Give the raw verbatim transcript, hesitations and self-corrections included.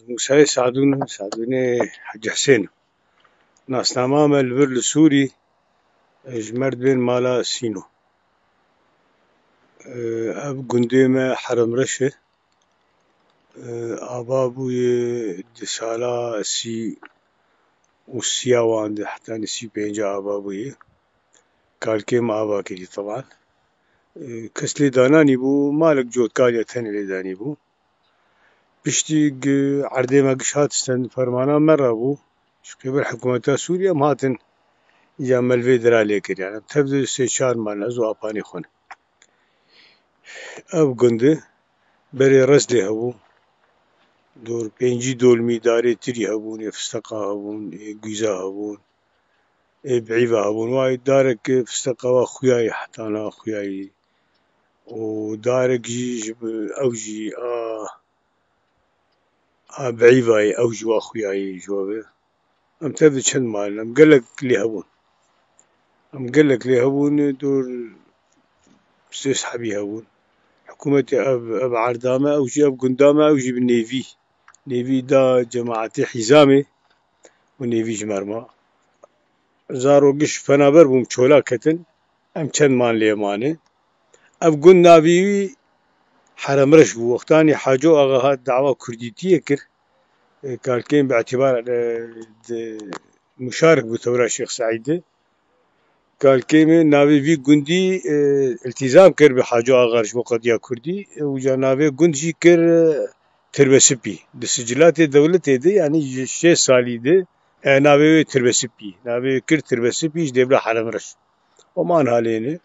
Musayê Sadûn, Sadûnê Hecî Hisên. Nasnama me li vir li Sûrî, ji merdbên mala Sîno. Ev gundê me Heremreş e. Ava bûye di sala sî û siya wan de, hetanî sî û pênca ava bûye. Kalkê me ava kirî teban. Kes lê dananî bû, malek cotkariya tenê lê danî bû. Piştî gi-, erdê me giş hat stend, fermana me re bû. Ji qêbel hikûmeta Sûriyê em hatin ya me li vê dira lê kir. Yani em tev de sê çar mal ez û apanê xwe ne. Ev gundi berê Rezdê hebû. Dor pêncî dolmî darê tirî hebûn, ê fisteqa hebûn, ê gûza hebûn, ê biîva hebûn. Wayê darek fisteqa wa xuyayî, hetana xuyayî. Û darek jî ji bi-, ew jî a, a biîva ye, ew jî wa xuyayî ji we ve. Em tev de çend mal in, em gelek lê hebûn. Em gelek lê hebûn, dor sês hebî hebûn. Hikûmetê ev, ev erda me, ew jî ev gunda me, ew jî bi nêvî. Nêvî da cemaetê Hîzamê û nêvî ji me re ma. Zarok giş penaber bûn, çola ketin. Em çend man lê mane. Ev gund navî wî Heremreş bû. Wextanî Haco Axa hat dawa kurdîtiyê kir, e, kalkên bi îtibar, e, di muşarik bû tewra Şêx Seîdê. Kalkê me navê vî gundî, e, îltîzam kir bi Haco Axa ji bo qediya kurdî. E, û ca navê gund jî kir, e, Tirbesipî. Di sicilatê dewletê de, yanî ji şêst salî de, e, navê wê Tirbesipî. Navê wê kir Tirbesipî ji dêvla Heremreş. Oman halê ne.